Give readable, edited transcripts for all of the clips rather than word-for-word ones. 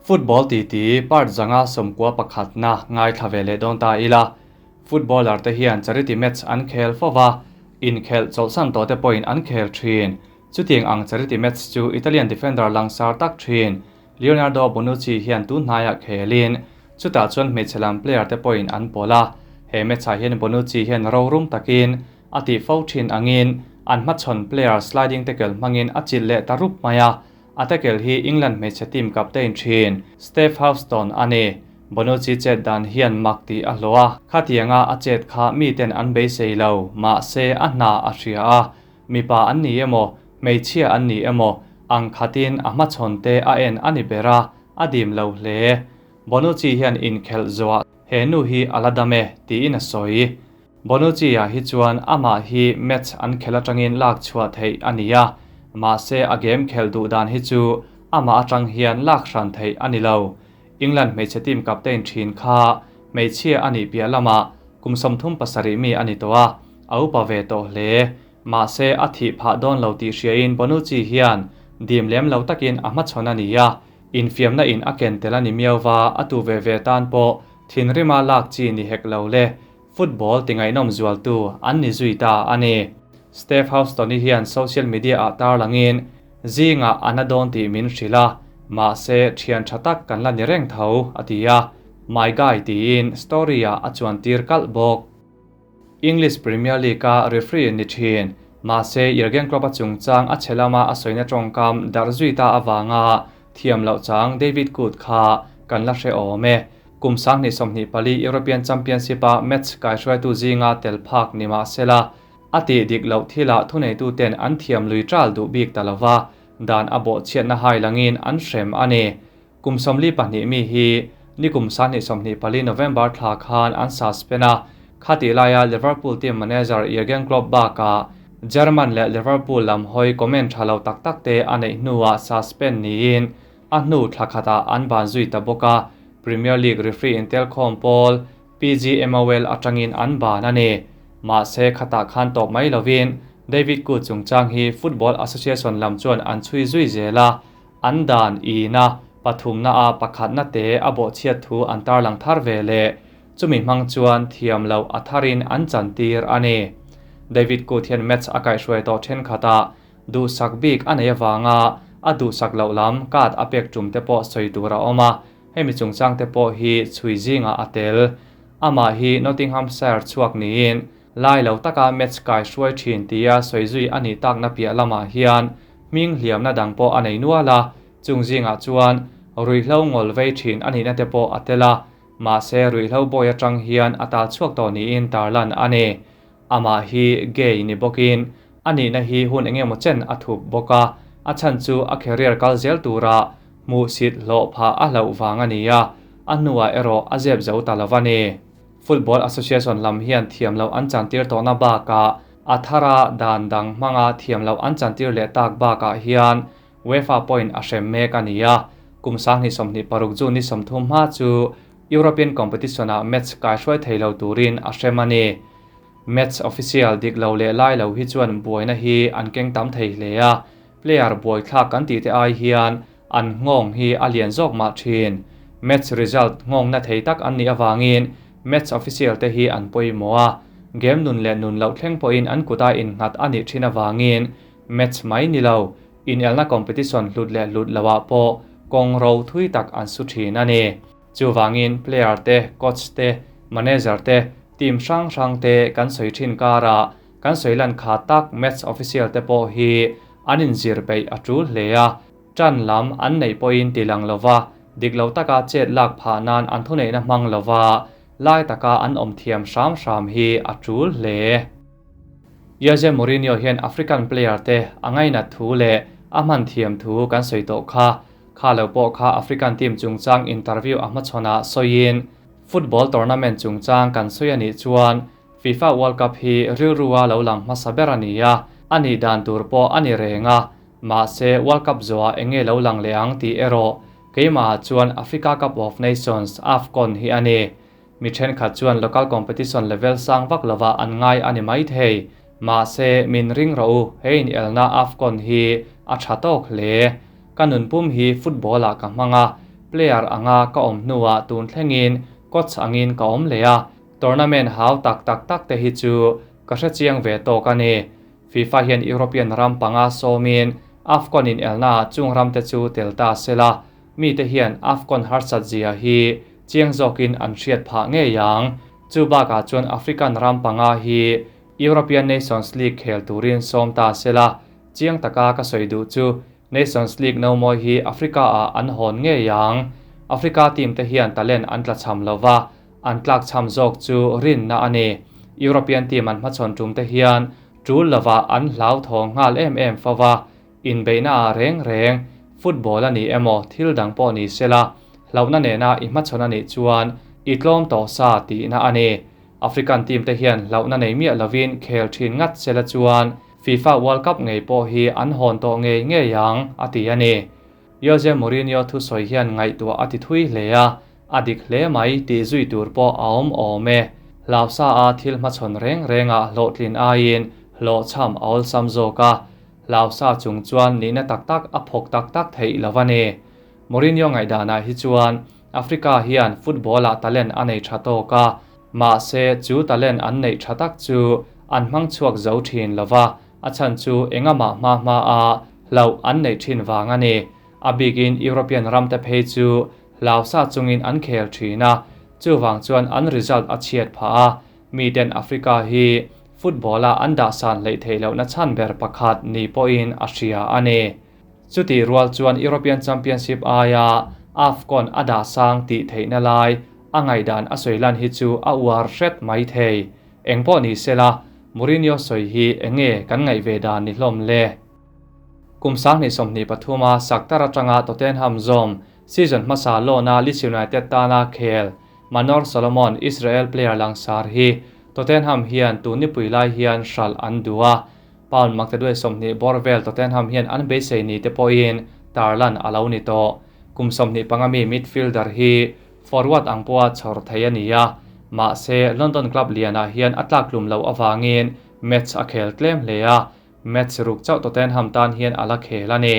Football titi part 5 90 pakhatna ngaithla ve leh dawn ta ila. Footballer te hian charity match an khel fova, inkhelh chawlhsan tawh te pawhin an khel thin. Chutiang ang charity match chu Italian defender langsar tak thin Leonardo Bonucci hian tun hnaiah khelin chutah chuan hmeichhe lam player te pawhin an pawl a. He match ah hian Bonucci hian rorum takin a tih fo thin angin an hmachhawn player sliding tackle hmangin a chilh leh ta rup mai a. A tackle hi England hmeichhe team captain thin Steph Houston a ni. Bonucci chet dan hian mak tih a hlawh a, khatianga a chet kha miten an beisei lo, mahse a hna a hria a, mipa an ni emaw, hmeichhia an ni emaw, ang khatin a hmachhawn te a en a ni ber a, a dim lo hle. Bonucci hian inkhelh zuah he nu hi a la dam e, tiin a sawi. Bonucci-ah hi chuan amah hi match an khelh atangin lak chhuah theih a ni a, mahse a game khelh duh dan hi chu amah atang hian lak hran theih a ni lo. England hmeichhe team captain thin kha hmeichhia a nih piah lamah kum 37 mi a ni tawh a, a upa ve tawh hle. Mahse a thih phah dawn lo tih hriain Bonucci hian dim lem lo takin a hmachhawn a ni a, infiamna in a ken tel a ni miauva a tu ve ve tan pawh thinrima lak chi ni hek lo le. Football tingaihnawm zualtu an ni zui ta a ni. Steph Houston-i hian social media-ah tarlangin zingah a na dawn tih min hrilh a, mahse thian tha tak kan la ni reng tho, a ti a, My guy tiin story-ah a chuan tir kalh bawk. English Premier League-a referee ni thin, mahse Jurgen Klopp-a chungchang a chhe lama a sawina tawngkam darh zui ta avanga thiam loh chang David Coote kha kan la hre awm e. Kum 2024 European Championship-a match kaihruaitu zinga tel phak ni mahsela, a tih dik loh thilah thuneituten an thiam lui ṭal duh bik ta lova, dan a bawhchhiatna hai langin an hrem a ni. Kum 42 mi hi ni kum 2024 November thla khan an suspend a, khatih laia Liverpool team manager Jurgen Klopp bakah German leh Liverpool lam hawi comment tha lo tak tak te a neih hnuah suspend niin a hnu thla khatah an ban zui ta bawk a, Premier League referee intelkhawm pawl PGMOL atangin an ban a ni. Mahse khatah khan tawp mai lovin David Coote chungchang hi Football Association lam chuan an chhui zui zel a, an dan ina pathumna a pakhatna te a bawhchhiat thu an tarlang thar ve leh chumi hmang chuan thiam loh a tharin an chantir a ni. David Coote hian match a kaihhruai tawh thenkhatah duhsak bik a nei avanga a duhsak loh lam card a pek tum te pawh sawi tur a awm a, hemi chungchang te pawh hi chhui zingah a tel. Amah hi Nottinghamshire chhuak niin lai lo taka match kaihhruai thin tia sawi zui a nih takna piah lamah hian hming hliamna dang pawh a nei nual a, chung zingah chuan ruihhlo ngawl vei thin a nihna te pawh a tel a, mahse ruihhlo bawi atang hian a tal chhuak tawh niin tarlan a ni. Amah hi gay ni bawkin a nihna hi hun engemaw chen a thup bawk a, a chhan chu a career kal zel tura hmuhsit hlawh phah a hlauh vang a ni a, a hnuah erawh a zep zo ta lo a ni. Football Association lam hian thiam loh an chantir tawhna bakah a thara dan dang hmanga thiam loh an chantir leh tak bakah hian UEFA point a hrem mek a ni a, kum 2026 June ni 30 hma chu European competition-ah match kaihruai thei lo turin a hrem a ni. Match official dik lo leh lai lo hi chuan buaina hi an keng tam thei hle a, player buaithlak kan tih te ai hian an nghawng hi a lian zawk mah thin. Match result nghawngna thei tak an nih avangin match official te hi an pawimawh a, game nun leh nun loh thleng pawhin an kuta innghat a nih thin avangin match mai ni lo, inelna competition hlut leh hlut loah pawh kawng ro thui tak an su thin a ni. Chuvangin player te, coach te, manager te, team hrang hrang te kan sawi thin karah kan sawi lan kha tak match official te pawh hi an inzir peih a tul hle a, tan lam an neih pawhin tilang lova, dik lo taka chet lak phah nan an thuneihna hmang lova, lai taka an awm thiam hram hram hi a tul hle. Jose Mourinho hian African player te a ngainat thu leh a hman thiam thu kan sawi tawh kha. Kha lo pawh kha African team chungchang interview a hmachhawnah sawiin football tournament chungchang kan sawi a nih chuan FIFA World Cup hi rilrua lo lang hmasa ber a ni a, a nih dan tur pawh a ni reng a, mahse World Cup zawhah enge lo lang leh ang tih erawh keimahah chuan Africa Cup of Nations, AFCON, hi a ni. Mi thenkhat chuan local competition level sang vak lova an ngai a ni mai thei. Mahse min ring rawh u, hei inelna AFCON hi a tha tawk hle. Ka nunpum hi football-ah ka hmang a, Player anga ka awm hnuah tun thlengin coach angin ka awm leh a, tournament hau tak tak tak te hi chu ka hrechiang ve tawk a ni. FIFA hian European ram panga sawmin AFCON inelnaah chung ramte chu tel ta se la, mite hian AFCON harsat zia hi chiang zawkin an hriat phah ngei ang. Chu bakah chuan African ram panga hi European Nations League khel turin sawm ta se la, chiang taka ka sawi duh chu Nations League no mawi hi Africa-ah an hawn ngei ang. Africa team te hian talent an tlachham lo va, an tlakchham zawk chu rinna a ni. European team an hmachhawn tum te hian tul lovah an hlauthawng nghal em em fo va, inbeihnaah reng reng football a ni emaw thil dang pawh ni sela, hlauhna nena i hmachhawn a nih chuan i tlawm tawh sa tihna a ni. African team te hian hlauhna nei miah lovin khel thin ngat sela chuan FIFA World Cup ngei pawh hi an hawn tawh ngei ngei ang, a ti a ni. Jose Mourinho thusawi hian ngaihtuah a ti thui hle a, a dik hle mai tih zui tur pawh a awm awm e. Hlausa a thil hmachhawn reng rengah hlawhtlin aiin hlawhchham a awlsam zawk a, hlausa chung chuan nihna tak tak a phawk tak tak theih lo a ni. Mourinho ngaihdanah hi chuan Africa hian football-ah talent a nei tha tawk a, Mahse, chu talent an neih tha tak chu an hmang chhuak zo thin lo va, a chhan chu engamah hma hma a hlauh an neih thin vang a ni. A bikin European ramte phei chu hlau sa chungin an khel thin a, chuvang chuan an result a chhiat phah a, miten Africa hi football-a an dahsan hleih theih lohna chhan ber pakhat ni pawhin a hria a ni. Chutih rual chuan European Championship aia AFCON a dah sang tih theihna lai a ngaihdan a sawi lan hi chu a uar hret mai thei. Eng pawh ni sela, Mourinho sawi hi eng nge kan ngaih ve dan ni hlawm le? Kum 2023 a Shakhtar atanga Tottenham zawm season hmasa lawna Leeds United tana khel Manor Solomon Israel player langsar hi Tottenham hian tun nipui lai hian hralh an duh a, Pound maktaduai 20 bawr vel Tottenham hian an beisei ni te pawhin tarlan a lo ni tawh. Kum 25 mi midfielder hi forward ang pawha chhawr thei a ni a, mahse London club lianah hian a tlaktlum loh avangin match a khel tlem hle a, match ruk chauh Tottenham tan hian a la khel a ni.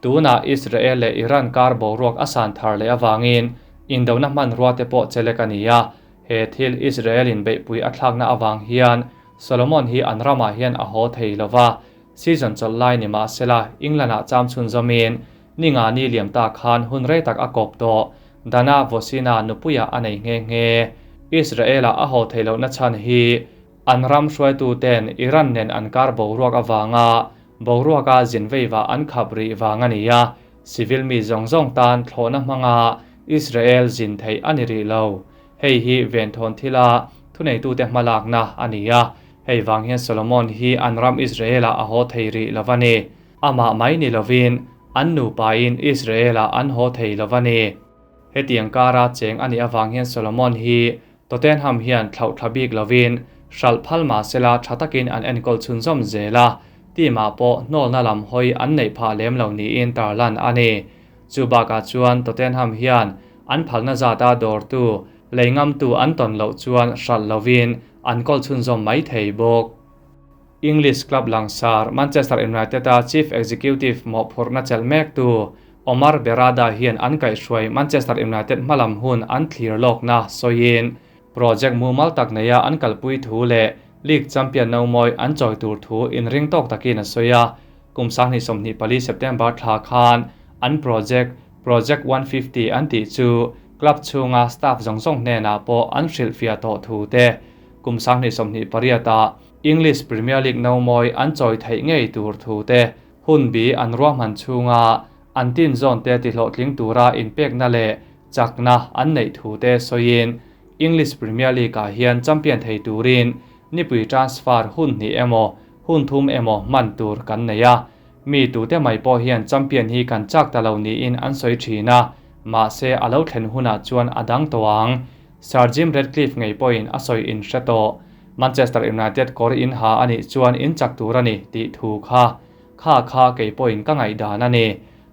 Tunah Israel leh Iran kar boruak a san thar leh avangin indona hmanrua te pawh chelek a ni a, he thil Israel in beihpui a thlakna avang hian Solomon hi an ramah hian a haw thei lo va, season chawlh lai ni mah sela England-ah cham chhunzawmin ni nga ni liam ta khan hun rei tak a kawp tawh. Dana Vosina nupuiah a nei nghe nghe. Israel-ah a haw theih lohna chhan hi an ram hruaituten Iran nen an kar boruak avanga boruaka zin veivah an khap rih vang a ni a, civil mi zawng zawng tan thlawhna hmanga Israel zin theih a ni rih lo. Hei hi venthawn thila thuneitute hmalakna a ni a, hei vang hian Solomon hi an ram Israel-ah a haw thei rih lo va ni. Amah mai ni lovin an nupain Israel-ah an haw thei lo va ni. Hetiang kara cheng a nih avang hian Solomon hi Tottenham hian thlauh thla bik lovin hralh phal mah sela tha takin an enkawl chhunzawm zel a, team-ah pawh hnawlna lam hawi an neih phah lem lo niin tarlan a ni. Chu bakah chuan Tottenham hian an phalna zata dawrtu, lei ngamtu an tawn loh chuan hralh lovin an kawl chhunzawm mai thei bawk. English club langsar Manchester United-a chief executive mawhphurhna chelh mektu Omar Berrada hian an kaihhruai Manchester United hmalam hun an thlir lawkna sawiin project mumal tak neia an kalpui thu leh League champion no mawi an chawi tur thu inring tawk takin a sawi a. Kum 2024 September thla khan an project, Project 150 an tih chu club chhunga staff zawng zawng hnenah pawh an hrilhfiah tawh thu te, kum 2028 ah English Premier League no mawi an chawi theih ngei tur thu te, hun bi an ruahman chhunga an tin zawn te tihlawhtling tura inpekna leh chakna an neih thu te sawiin English Premier League ah hian champion thei turin nipui transfer hun hnih emaw hun thum emaw hman tur kan nei a, mi tute mai pawh hian champion hi kan chak ta lo niin an sawi thin a, mahse a lo thlen hunah chuan a dang tawh ang. Sir Jim Ratcliffe ngei pawhin a sawi in hre tawh. Manchester United kawr in ha a nih chuan in chak tur a ni tih thu kha kha kha kei pawhin ka ngaihdan a ni.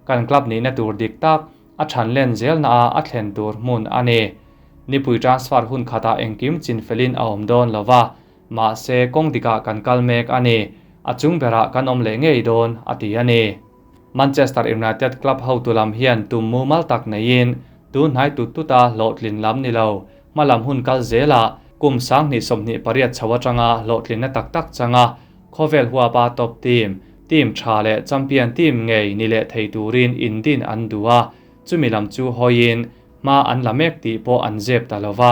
Kan club nihna tur dik tak a than len zelna a a thlen tur hmun a ni. Nipui transfer hun khatah engkim chinfelin a awm dawn lo va, mahse kawng dikah kan kal mek a ni. A chung berah kan awm leh ngei dawn, a ti a ni. Manchester United club hotu lam hian tum mumal tak neiin Tun hnai tut tuta hlawhtlin lam ni lo, hmalam hun kal zelah kum 2028 chho atanga hlawhtlinna tak tak changa khawvel huapa top team, team tha leh champion team ngei ni leh thei turin indin an duh a, chumi lam chu hawiin hma an la mek tih pawh an zep ta lo va,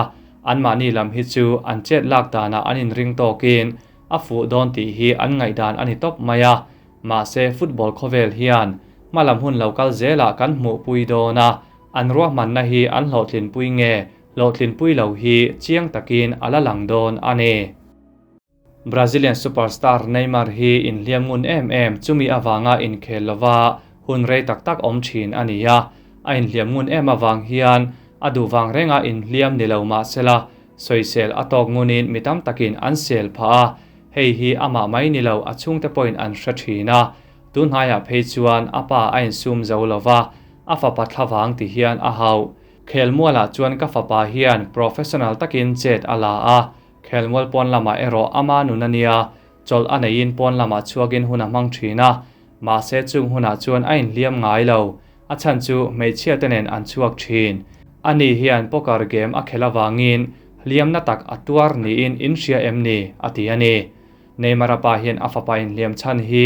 anmahni lam hi chu an chet lak danah an inring tawkin a fuh dawn tih hi an ngaihdan a ni tawp mai a. Mahse football khawvel hian hmalam hun lo kal zelah kan hmuhpui dawn a, an ruahmanna hi an hlawhtlinpui nge hlawhtlinpui lo hi chiang takin a la lang dawn a ni. Brazilian superstar Neymar hi inhliam ngun em em chumi avanga inkhel lova hun rei tak tak awm thin a ni a, a inhliam ngun em avang hian a duh vang renga inhliam ni lo mahsela sawisel a tawk ngunin mi tam takin an sel phah a, hei hi amah mai ni lo a chhungte pawhin an hre thin a, tunhnaiah phei chuan a pa a insum zo lova a fapa thlavang ti hian a hauh. Khelmualah chuan ka fapa hian professional takin chet a la a, Khelmual pawn lamah erawh ama nun a nia, chawlh a neiin pawn lamah chhuakin hun a hmang thin a, mahse chung hunah chuan a inhliam ngai lo, a chhan chu hmeichhia te nen an chhuak thin. Ani hian poker game a khelh avangin hliamna tak a tuar niin in hria em ni? a ti a ni. Neymar-a pa hian a fapa inhliam chhan hi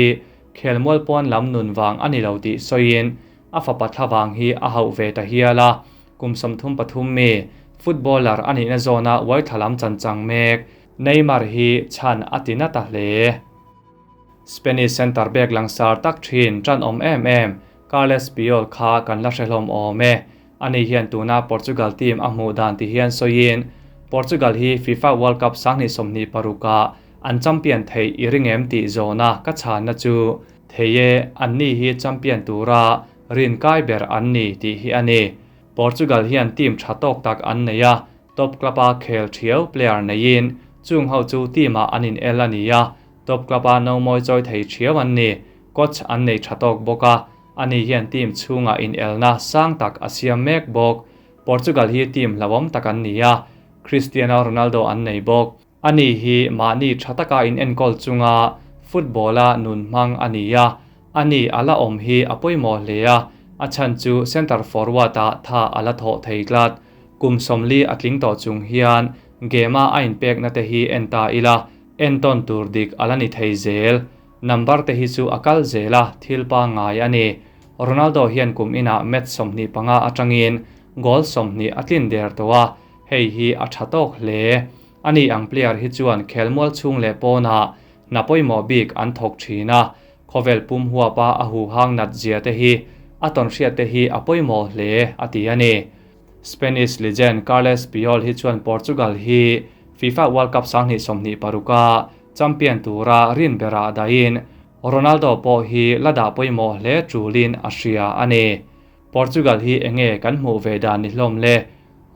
khelmual pawn lam nun vang a ni lo tih sawiin a fapa thlavang hi a hauh ve ta hial a, Kum 33 mi, footballer a nihna zawna uai thla lam chan chang mek, Neymar hi chhan a ti na ta hle. Spanish centre back langsar tak thin tan awm em em, Carles Puyol kha kan la hre hlawm awm e. Ani hian tuna Portugal team a hmuh dan ti hian sawiin, Portugal hi FIFA World Cup 2026 ah an champion theih i ring em tih zawhna ka chhanna chu thei e, anni hi champion tura Rin kai ber an ni tih hi a ni. Portugal hian team tha tawk tak an nei a, top club-a khel thiau player neiin chung ho chu team-ah an in el a ni a, top club-a no mawi chawi thei thiau an ni. Coach an nei tha tawk bawk a, ani hian team chhungah inelna sang tak a siam mek bawk. Portugal hi team hlauhawm tak an ni a, Cristiano Ronaldo an nei bawk. Ani hi mahni tha taka in enkawl chunga football-a nun hmang a ni a, ani a la awm hi a pawimawh hle a, a chhan chu centre forward-ah tha a la thawh thei tlat. Kum 40 a tling tawh chung hian game-a a inpekna te hi en ta ila, entawn tur dik a la ni thei zel. Number te hi chu a kal zel a, thil pangngai a ni. Ronaldo hian kum inah match 25 atangin goal 20 a tlin der tawh a, hei hi a tha tawk hle. Ani ang player hi chuan khelmual chhung leh pawnah hna pawimawh bik an thawk thin a, khawvel pum huapa a huhang nat zia te hi a tawnhriat te hi a pawimawh hle a ti a ni. Spanish legend Carles Puyol hi chuan Portugal hi FIFA World Cup 2026 a champion tura rin berah dahin Ronaldo pawh hi la dah pawimawh hle tulin a hria a ni. Portugal hi enge kan hmuh ve dan ni hlawm le?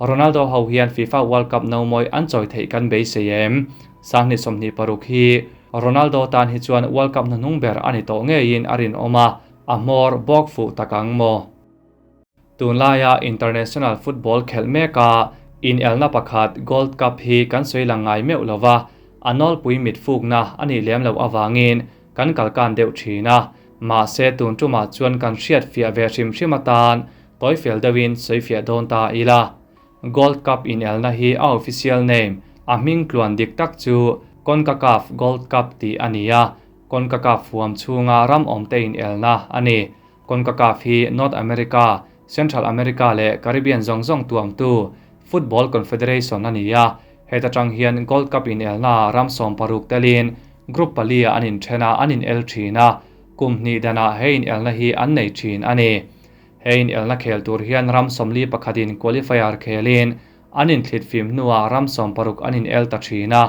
Ronaldo ho hian FIFA World Cup no mawi an chawi theih kan beisei em? 2026 hi Ronaldo tan hi chuan World Cup hnuhnung ber a ni tawh ngeiin a rinawm a, a hmawr bawk fuh tak ang maw? Tunlaia international football khelh meka inelna pakhat Gold Cup hi kan sawi lang ngai meuh lova, a nawlpui mit fukna a nih lem loh avangin kan kalkan deuh thin a, mahse tun tumah chuan kan hriat fiah ve hrim hrim atan tawifel deuhin sawi fiah dawn ta ila. Gold Cup inelna hi a official name, a hming tluan dik tak chu CONCACAF Gold Cup tih a ni a, CONCACAF huam chhunga ram awmte inelna a ni. CONCACAF hi North America, Central America leh Caribbean zawng zawng tuamtu football confederation a ni a, heta tang hian Gold Cup inelna ram 16 telin group palia an inthen a, an inel thin a, kum hnih danah he inelna hi an nei thin a ni. He inelna khel tur hian ram 41 in qualifier khelin an inthlit fim hnuah ram 16 an inel ta thin a,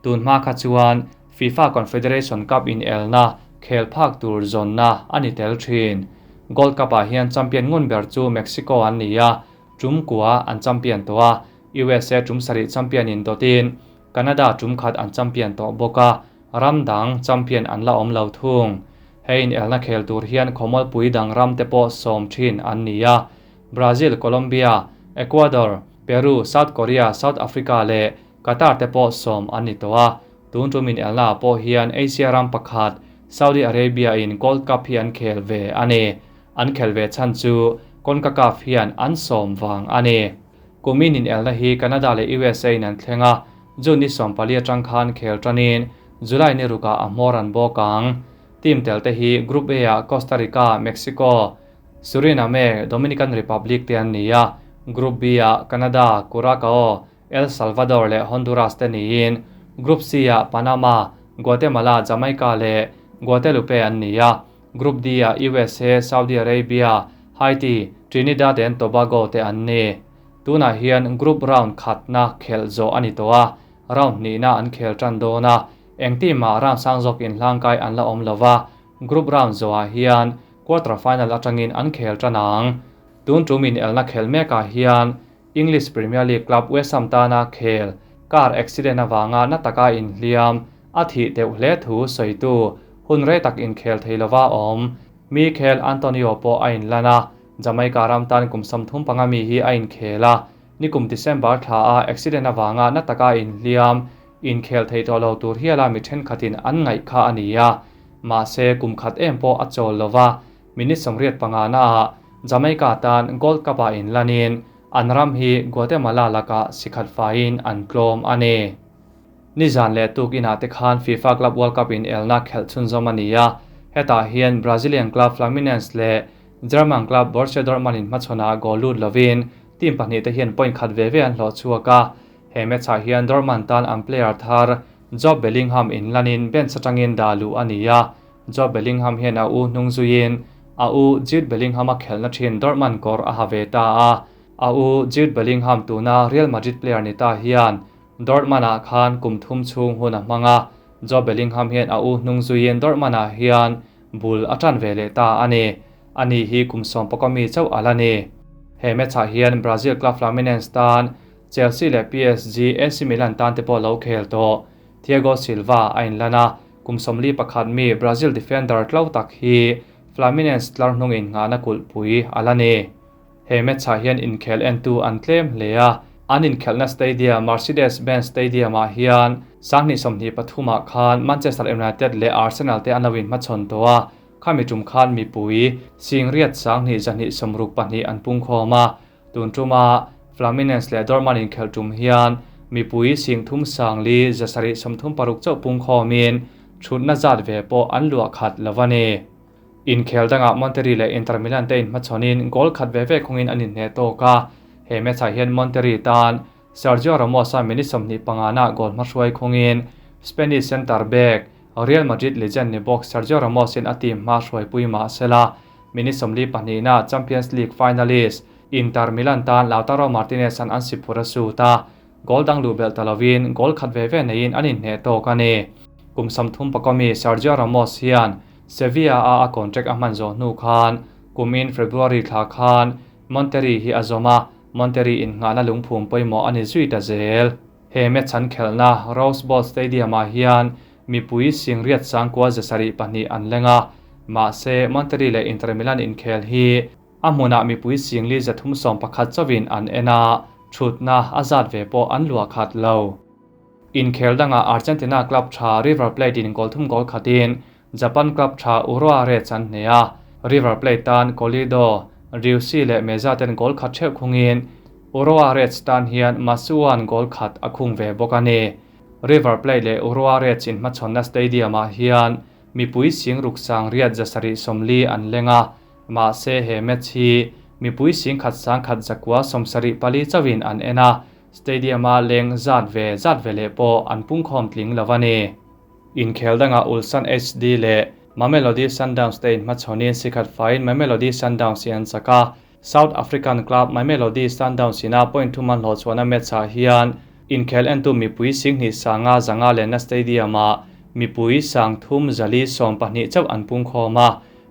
tun hma kha chuan FIFA Confederation Cup inelna khel phak tur zawnna a ni tel thin. Gold Cup-ah hian champion ngun ber chu Mexico an ni a, tum kua an champion tawh a, USA tum sarih champion in dawtin Canada tum khat an champion tawh bawk a, ram dang champion an la awm lo thung. He inelna khel tur hian khawmualpui dang ram te pawh sawm thin an ni a, Brazil, Colombia, Ecuador, Peru, South Korea, South Africa leh Qatar te pawh sawm an ni tawh a, tun tum inelna pawh hian Asia ram pakhat Saudi Arabia in Gold Cup hi an khel ve a ni. An khel ve chhan chu Concacaf hian an sawm vang a ni. Kumin inelna hi Canada leh USA in an thleng a, June ni 14 atang khan khel tanin July ni rukah a hmawr an bawk ang. Team tel te hi Group A ah Costa Rica, Mexico, Suriname, Dominican Republic te an ni a, Group B ah Canada, Curacao, El Salvador leh Honduras te niin Group C ah Panama, Guatemala, Jamaica leh Guadeloupe an ni a, Group D ah USA, Saudi Arabia, Haiti, Trinidad and Tobago te an ni. Tunah hian Group round khatna khelh zawh a ni tawh a, round hnihna an khel tan dawn a, eng team ah round sang zawk inhlangkai an la awm lova, Group round zawhah hian quarter final atangin an khel tan ang. Tun tum inelna khel mekah hian English Premier League club West Ham tana khel car accident avanga na taka inhliam a thih deuh hle thu sawitu hun rei tak inkhel thei lova awm Michail Antonio pawh a inlan a, Jamaica ram tan kum 35 mi hi a inkhel a, nikum December thla a accident avanga na taka inhliam inkhel thei tawh lo tur hiala mi thenkhatin an ngaih kha a ni a, mahse kum khat em pawh a chawl lova, minute 85 na ah Jamaica tan Gold Cup ah inlanin an ram hi Guatemala laka sikhat faiin an tlawm a ni. Nizan leh tuk inah te khan FIFA Club World Cup in elna khelh chhunzawm a ni a, hetah hian Brazilian club Fluminense leh German club Borussia Dortmund in hmachhawnah goal lut lovin team pahnih te hian point khat ve ve an hlawh chhuak a, he match ah hian Dortmund tan an player thar Jobe Bellingham inlanin bench atangin dah luh a ni a, Jobe Bellingham hian a u hnung zuiin a u Jude Bellingham a khelhna thin Dortmund kawr a ha ve ta a, a u Jude Bellingham tuna Real Madrid player ni ta hian Dortmund ah khan kum thum chhung hun a hmang a, Jobe Bellingham hian a u hnung zuiin Dortmund ah hian bul a tan ve leh ta a ni. Ani hi kum 11 mi chauh ala ni. He match ah hian Brazil club Fluminense tan Chelsea leh PSG AC Milan tan te pawh lo khel tawh. Thiago Silva a inlan a, kum 41 mi Brazil defender tlo tak hi Fluminense tlar hnung in ngahna kulhpui ala ni. He match ah hian inkhel entu an tlem hle a, an inkhelhna stadium Mercedes-Benz Stadium ah hian 2023 ah khan Manchester United leh Arsenal te an lo inhmachhawn tawh a, khami tum khan mipui sing riat 2 262 an pung khawm a, tun tuma Fluminense leh Dortmund inkhelh tum hian mipui sing thum sang li zasari 36 chauh pung khawmin thutna zat ve pawh an luah khat lovani. Inkhel dangah Monterrey leh Inter Milan te inhmachhawnin goal khat ve ve khungin an inhne tawk a, he match ah hian Monterrey tan Sergio Ramos a minute 25 na goal hmahruai khungin Spanish center back Real Madrid legend ni bawk Sergio Ramos in a team hmahruai pui mah sela minute 42 na Champions League finalist Inter Milan tan Lautaro Martinez an an siphur a suit a, goal dang lu bel talovin goal khat ve ve neiin an inhne tawk a ni. Kum 34 mi Sergio Ramos hian Sevilla a a contract a hman zawh hnu khan kumin February thla khan Monterrey hi a zawm a, Monterrey in ngahna lungphum pawimawh a ni zui ta zel. He match an khelhna Rose Bowl Stadium ah hian mipui sing riat sangkua zasarih pahnih an leng a, mahse Monterrey leh Inter Milan inkhel hi a hmunah mipui sing li 311 chawin an en a, thutna a zat ve pawh an luah khat lo. Inkhel dangah Argentina club tha River Plate in goal thum goal khatin Japan club tha Urawa Reds an hne a, River Plate tan Colido, Driussi leh Meza ten goal khat theuh khungin Urawa Reds tan hian Masuan goal khat a khung ve bawk a ni. River Plate leh Urawa Reds in hmachhawnna stadium ah hian mipui sing ruk sang riat zasarih 40 an leng a, mahse he match hi mipui sing khat sang khat zakua 74 chawin an en a, stadium a leng zat ve leh pawh an pung khawm tling lovani. Inkhel dangah Ulsan HD leh Mamelodi Sundowns te inhmachhawnin sikhat faiin Mamelodi Sundowns hi an chak a, South African club Mamelodi Sundowns ina point thum an hlawh chuan a match ah hian inkhel entu mipui sing hnih sanga zanga lenna stadium ah mipui sang thum zali 12 chauh an pung khawm a,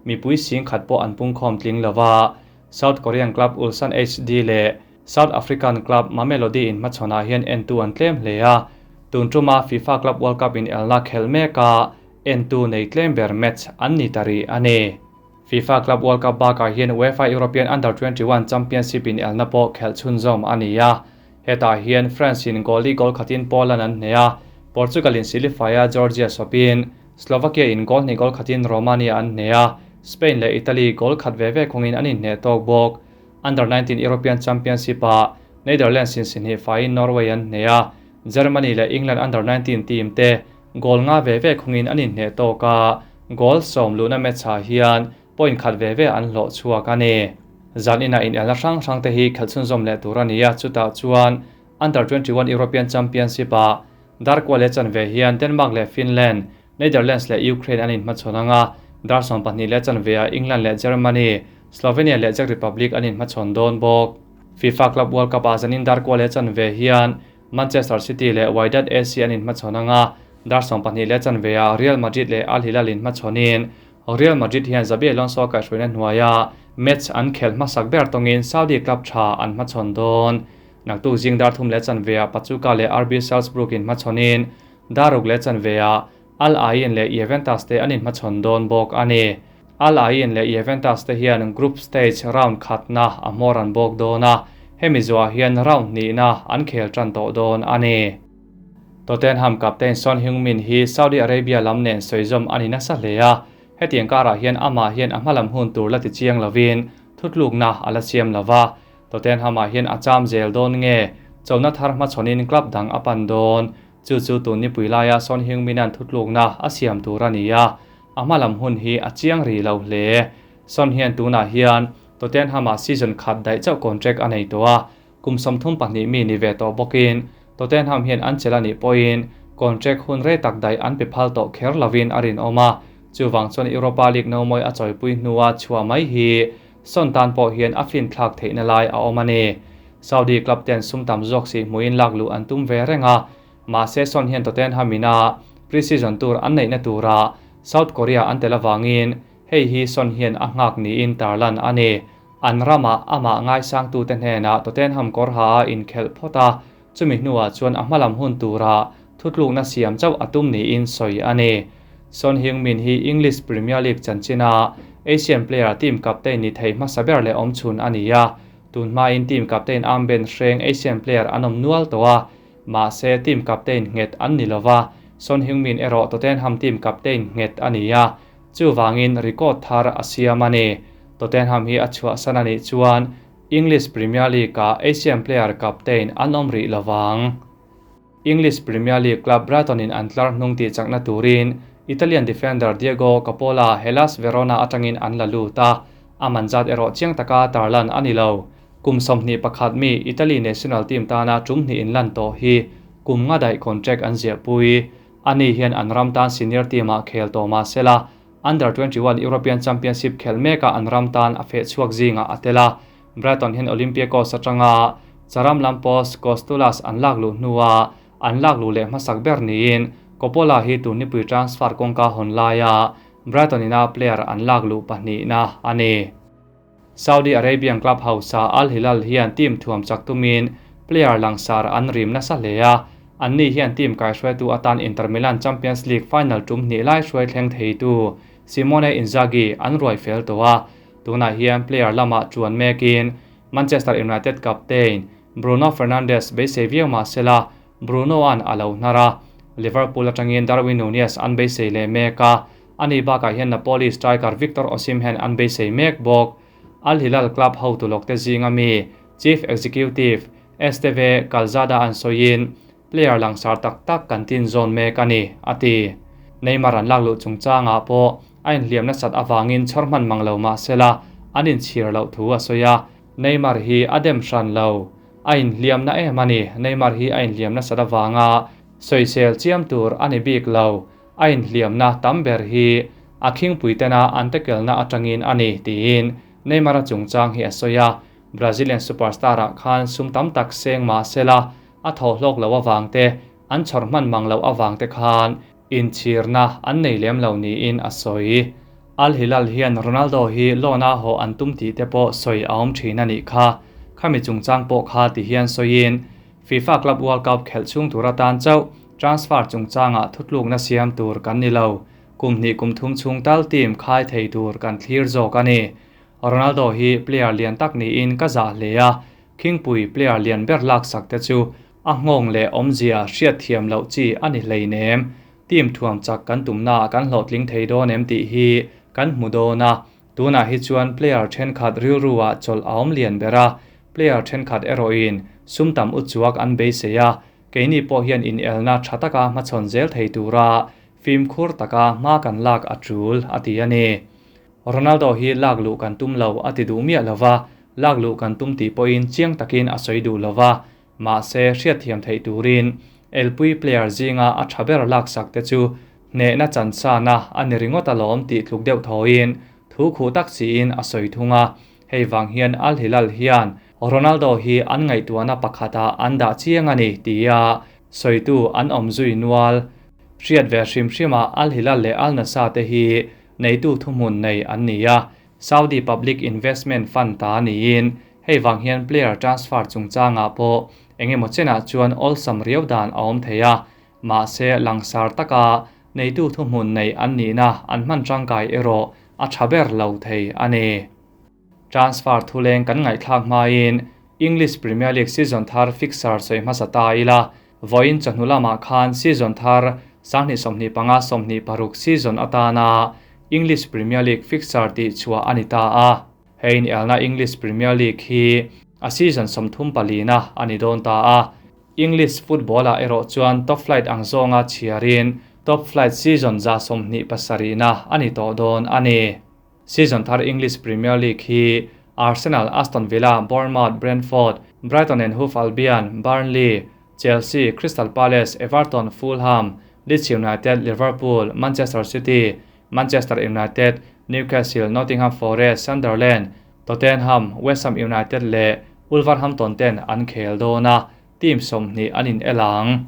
mipui sing khat pawh an pung khawm tling lova. South Korean club Ulsan HD leh South African club Mamelodi in hmachhawnah hian entu an tlem hle a, tun tuma FIFA Club World Cup in elna khel meka entu nei tlem ber match an ni tari a ni. FIFA Club World Cup bakah hian UEFA European Under-21 Championship in elna pawh khelh chhunzawm a ni a, hetah hian France in goal li goal khatin Poland an hne a, Portugal in Silifaia Georgia sawpin Slovakia in goal hnih goal khatin Romania an hne a, Spain leh Italy goal khat ve ve khungin an inhne tawk bawk. Under 19 European Championship-ah Netherlands in si hnih faiin Norway an hneh a, Germany leh England Under 19 team te goal nga ve ve khungin an inhneh tawk a, goal sawm luhna match-ah hian point khat ve ve an hlawh chhuak a ni. Zan inah inelna hrang hrang te hi khelh chhunzawm leh tur a ni a, chutah chuan Under 21 European Championship-ah Darkua leh chanve hian Denmark leh Finland, Netherlands leh Ukraine an inhmachhawn ang a, dar 12 leh chanveah England leh Germany, Slovenia leh Czech Republic an inhmachhawn dawn bawk. FIFA Club World Cup-ah zanin darkua leh chanve hian Manchester City leh Wydad AC an inhmachhawn ang a, dar 12 leh chanveah Real Madrid leh Al Hilal inhmachhawnin Real Madrid hian Xabi Alonso kaihhruaina hnuaia match an khelh hmasak ber tawngin Saudi club tha an hmachhawn dawn. Naktuk zing dar thum leh chanveah Pachuca leh RB Salzburg inhmachhawnin dar ruk leh chanveah Al Ain leh Juventus te an inhmachhawn dawn bawk a ni. Al Ain leh Juventus te hian group stage round khatna a hmawr an bawk dawn a, hemi zuah hian round hnihna an khel tan tawh dawn a ni. Tottenham captain Son Heung-min hi Saudi Arabia lam nen sawizawm a ni nasa hle a, hetiang karah hian amah hian a hmalam hun tur la ti chiang lovin thutlukna a la siam lova. Tottenham-ah hian a cham zel dawn nge chona thar hmachhawnin club dang a pan dawn? Chu chu tun nipui laia Son Heung-min-a'n thutlukna a siam tur a ni a, a hmalam hun hi a chiang ri lo hle. Son hian tunah hian Tottenham-ah season khat daih chauh contract a nei tawh a, kum 32 mi ni ve tawh bawkin Tottenham hian an chelh a nih pawhin contract hun rei tak daih an pe phal tawh kher lovin a rinawm a, chuvang chuan Europa League nomawi a chawipui hnua chhuah mai hi Son tan pawh hian a fin thlak theihna lai a awm a ni. Saudi club ten sum tam zawk si hmuin lak luh an tum ve reng a, mahse Son hian Tottenham ina pre-season tour an neihna tura South Korea an tel avangin hei hi Son hian a nghak niin tarlan a ni. An ramah amah ngaisangtute hnenah Tottenham kawr ha a inkhelh phawt a, chumi hnuah chuan a hmalam hun tura thutlukna siam chauh a tum niin sawi a ni. Son Heung-min hi English Premier League chanchina Asian player team captain ni thei hmasa ber leh awm chhun a ni a, tun hmain team captain armband hreng Asian player an awm nual tawh a, mahse team captain nghet an ni lova, Son Heung-min erawh Tottenham team captain nghet a ni a, chuvangin record thar a siam a ni. Tottenham hi a chhuahsan a nih chuan English Premier League-ah Asian player captain an awm rih lovang. English Premier League club Brighton-in an tlar hnung tih chakna turin Italian defender Diego Coppola Hellas Verona atangin an la lut a, a man zat erawh chiang taka tarlan a ni lo. Kum 21 mi Italy national team tana tum hnih inlan tawh hi kum nga daih contract an ziahpui. Ani hian an ram tan senior team-ah khel tawh mah sela, Under 21 European Championship khel mekah an ram tan a feh chhuak zingah a tel a, Brighton hian Olympiacos atanga Charam Lampos Kostoulas an lak luh hnua an lak luh leh hmasak ber niin Coppola hi tun nipui transfer kawngka hawn laia Brighton ina player an lak luh pahnihna a ni. Saudi Arabian club hausa Al Hilal hian team thuam chak tumin player langsar an rim nasa hle a, anni hian team kaihruaitu atan Inter Milan Champions League final tum hnih lai hruai thleng theitu Simone Inzaghi an ruai fel tawh a, tunah hian player lamah chuan mekin Manchester United captain Bruno Fernandes beisei viau mah sela Bruno an a lo hnar a, Liverpool atangin Darwin Nunez an beisei leh mek a, ani bakah hian Napoli striker Victor Osimhen an beisei mek bawk. Al Hilal club hotu lawkte zinga mi Chief Executive Esteve Calzada an sawiin player langsar tak tak kan tin zawn mek a ni, a ti. Neymar an lak luh chungchangah pawh a inhliam nasat avangin chhawr hman mang lo mah sela an inchhir loh thu a sawi a, Neymar hi a dem hran lo. A inhliamna em a ni, Neymar hi a inhliam nasat avanga sawisel chiam tur a ni bik lo. A inhliamna tam ber hi a khingpui tena an tackle-na atangin a ni, tiin Neymar-a chungchang hi a sawi a. Brazilian superstar-ah khan sum tam tak seng mah sela a thaw hlawk lo avangte, an chhawr hman mang loh avangte khan inchhirna an nei lem lo niin a sawi. Al Hilal hian Ronaldo hi loan-a haw an tum tih te pawh sawi a awm thin a nih kha. Khami chungchang pawh kha ti hian sawiin FIFA Club World Cup khelh chhung tur atan chauh transfer chungchangah thutlukna siam tur kan ni lo. Kum hnih kum thum chhung tal team khai thei tur kan thlir zawk a ni. Ronaldo hi player lian tak niin ka zah hle a, khingpui player lian ber lak sak te chu a nghawng leh awmzia hriat thiam loh chi a ni hleinem. Team thuam chak kan tumnaah kan hlawhtling thei dawn em tih hi kan hmu dawn a, Tunah hi chuan player thenkhat rilru-ah chawlh a awm lian ber a, player thenkhat erawhin sum tam uchuak an beisei a, keini pawh hian inelna tha taka hmachhawn zel thei tura fimkhur taka hma kan lak a tul, a ti a ni. Ronaldo hi lak luh kan tum lo a ti duh miah lo va, lak luh kan tum tih pawhin chiang takin a sawi duh lo va, mahse hriatthiam theih turin elpui player zinga a tha ber laksak te chu hnehna chansana a ni ringawt alawm tih tluk deuh thawiin thu khuh tak siin a sawi thung a, hei vang hian Al Hilal hian Ronaldo hi an ngaihtuahna pakhatah an dah chiang a ni tia sawitu an awm zui nual. Hriat ve hrim hrimah Al Hilal leh Al Nassr te hi neitu thuhmun nei an ni a, Saudi Public Investment Fund ta niin hei vang hian player transfer chungchangah pawh engemaw chenah chuan awlsam riau dan a awm thei a, mahse langsar taka neitu thuhmun nei an nihna an hman tangkai erawh a tha ber lo thei a ni. Transfer thuleng kan ngaihthlak hmain English Premier League season thar fixture sawi hmasa ta ila, vawiin chawhnu lamah khan season thar 2025 26 season atana English Premier League fixture tih chhuah a ni ta a. Hei inelna English Premier League hi a season 34na a ni dawn ta a. English football-ah erawh chuan top flight ang zawnga chhiarin top flight season 27na a ni tawh dawn a ni. Season thar English Premier League hi Arsenal, Aston Villa, Bournemouth, Brentford, Brighton and Hove Albion, Burnley, Chelsea, Crystal Palace, Everton, Fulham, Leeds United, Liverpool, Manchester City, Manchester United, Newcastle, Nottingham Forest, Sunderland, Tottenham, West Ham United leh Wolverhampton ten an khel dawn a, team 20 an in el ang.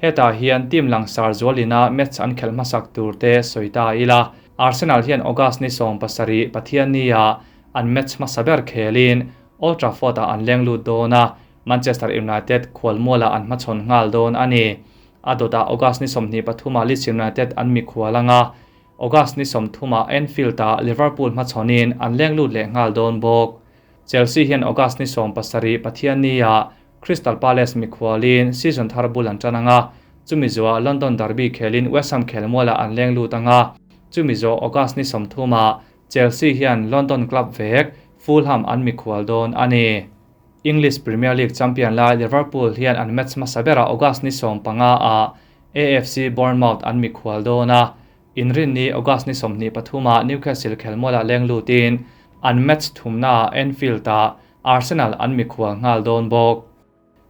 Hetah hian team langsar zualina match an khelh hmasak tur te sawi ta ila, Arsenal hian August ni 17 Pathiannia an match hmasa ber khelin Old Trafford-ah an leng lut dawn a, Manchester United khualmualah an hmachhawn nghal dawn a ni. A dawtah August ni 23ah Leeds United an mikhual anga, August ni 30ah Anfield-ah Liverpool hmachhawnin an leng lut leh nghal dawn bawk. Chelsea hian August ni 17 Pathiannia Crystal Palace mikhualin season thar bul an tan anga, chumi zuah London Derby khelin West Ham khelmualah an leng lut anga, chumi zawh August ni 30ah Chelsea hian London club vek Fulham an mikhual dawn a ni. English Premier League champion lai Liverpool hian an match hmasa berah August ni 15ah AFC Bournemouth an mikhual dawn a, inrin ni August ni 23ah Newcastle khelmualah leng lutin an match thumnaah Anfield-ah Arsenal an mikhual nghal dawn bawk.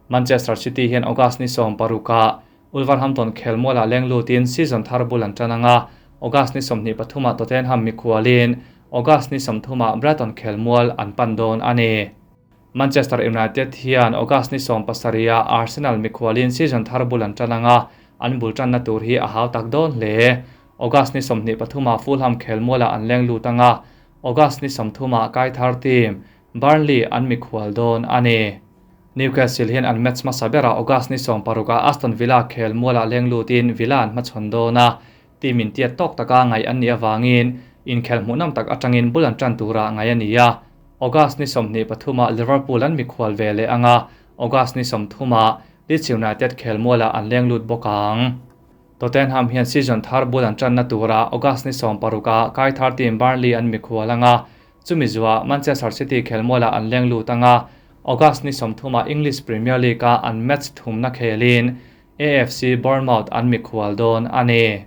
Manchester City hian August ni 16ah Wolverhampton khelmualah leng lutin season thar bul an tan anga, August ni 23ah Tottenham mikhualin August ni 30ah Brighton khelmual an pan dawn a ni. Manchester United hian August ni 17ah Arsenal mikhualin season thar bul an tan anga, an bul tanna tur hi a hau tak dawn hle. August ni 23ah Fulham khelmualah an leng lut anga, August ni 30ah kai thar team Burnley an mikhual dawn a ni. Newcastle hian an match hmasa berah August ni 16ah Aston Villa khelmualah leng lutin Villa an hmachhawn dawn a, team in tiat tawk taka ngaih an nih avangin inkhel hmuhnawm tak atangin bul an tan turah ngaih a ni a. August ni 23ah Liverpool an mikhual ve leh anga, August ni 30ah Leeds United khelmualah an leng lut bawk ang. Tottenham hian season thar bul an tanna turah August ni 16ah kai thar team Burnley an mikhual anga, chumi zuah Manchester City khelmualah an leng lut anga, August ni 30ah English Premier League-a an match thumna khelin AFC Bournemouth an mikhual dawn a ni.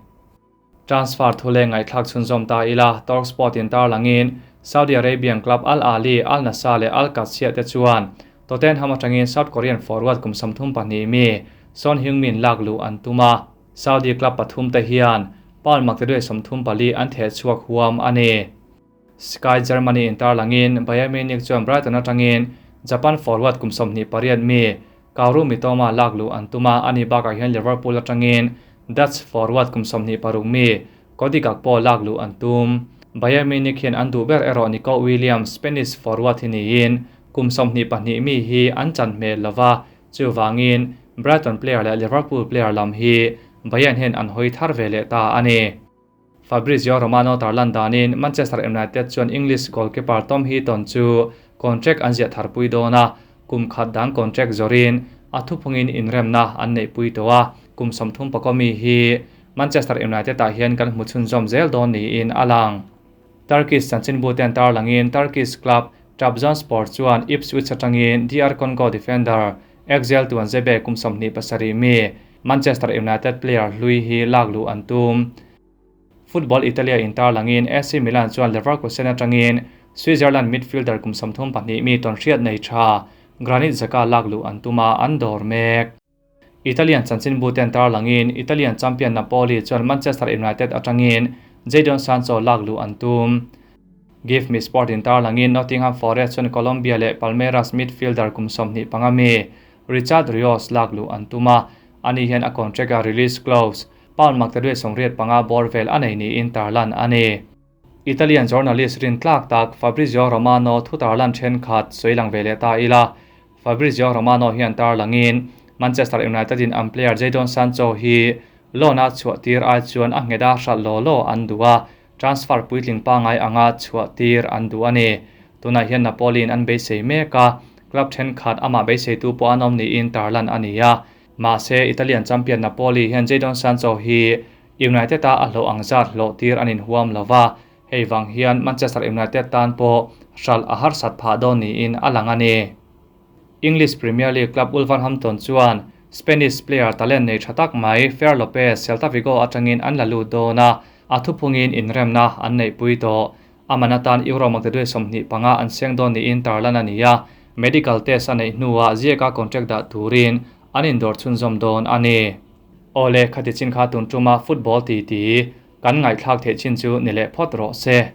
Transfer thule ngaihthlak chhunzawm ta ila, Talksport in tarlangin Saudi Arabian club Al Ahly, Al Nassr leh Al Qadsiah te chuan Tottenham atangin South Korean forward kum 32 mi Son Heung-min lak luh an tum a. Saudi club pathum te hian pound maktiduai 34 an theh chhuak huam a ni. Sky Germany in tarlangin Bayern Munich chuan Brighton atangin Japan forward kum 28 mi Kaoru Mitoma lak luh an tum a, ani bakah hian Liverpool atangin Dutch forward kum 26 mi Cody Gakpo lak luh an tum. Bayern Munich hian an duh ber erawh Nico Williams, Spanish forward hi niin kum 22 mi hi an chan hmel lova, chuwangin Brighton player leh Liverpool player lam hi Bayern hian an hawi thar ve leh ta a ni. Fabrizio Romano tarlan danin Manchester United chuan English goalkeeper Tom Heaton chu contract an ziah tharpui dawn a, kum khat dang contract zawrin a thuphungin inremna an neih pui tawh a, kum 34 mi hi Manchester United ah hian kan hmu chhunzawm zel dawn niin a lang. Turkish chanchinbu ten tarlangin Turkish club Trabzonspor chuan Ipswich atangin DR Congo defender Axel Tuanzebe kum 27 mi Manchester United player hlui hi laklu an tum. Football Italia in tarlangin AC Milan chuan Leverkusen atangin Switzerland midfielder kum 32 mi tonhriat nei tha Granit Xhaka laklu an tuma an dawr mek. Italian chanchinbu ten tarlangin Italian champion Napoli chuan Manchester United atangin Jadon Sancho laklu an tum. Give Me Sport in tarlangin Nottingham Forest chuan Colombia leh Palmeiras midfielder kum 25 mi Richard Rios laklu an tuma ani hian a contract a release clause pound 885 bor vel anei ni in tarlan ani. Italian journalist rin tlak tak Fabrizio Romano thu tarlan then khat soilang vele ta ila. Fabrizio Romano hian tarlangin Manchester United in an player Jadon Sancho hi lona chhuah tir ai chuan a ngeda hral lo lo an duwa transfer puitling pangai anga chhuah tir an du ani. Tuna hian Napoli in an beisei meka club then khat ama beisei tu po anom ni in tarlan ania. Ma se Italian champion Napoli hian Jadon Sancho hi United a hlo angzat hlo tir anin huam lova hei wang hian Manchester United tan po hral a har sat pha don ni in alang ani. English Premier League club Wolverhampton chuan Spanish player talent nei thatak mai Fer Lopez Celta Vigo atangin an lalu dona a thuphungin inremna an nei pui to amanatan euro 25 an seng don ni in tarlan ania. Medical test anei hnuwa ziaka contract da turin an indor chhunzawm dawn ani. Ole khati chin kha tun tuma football ti ti kan ngai thlak the chin chu nile phot ro se.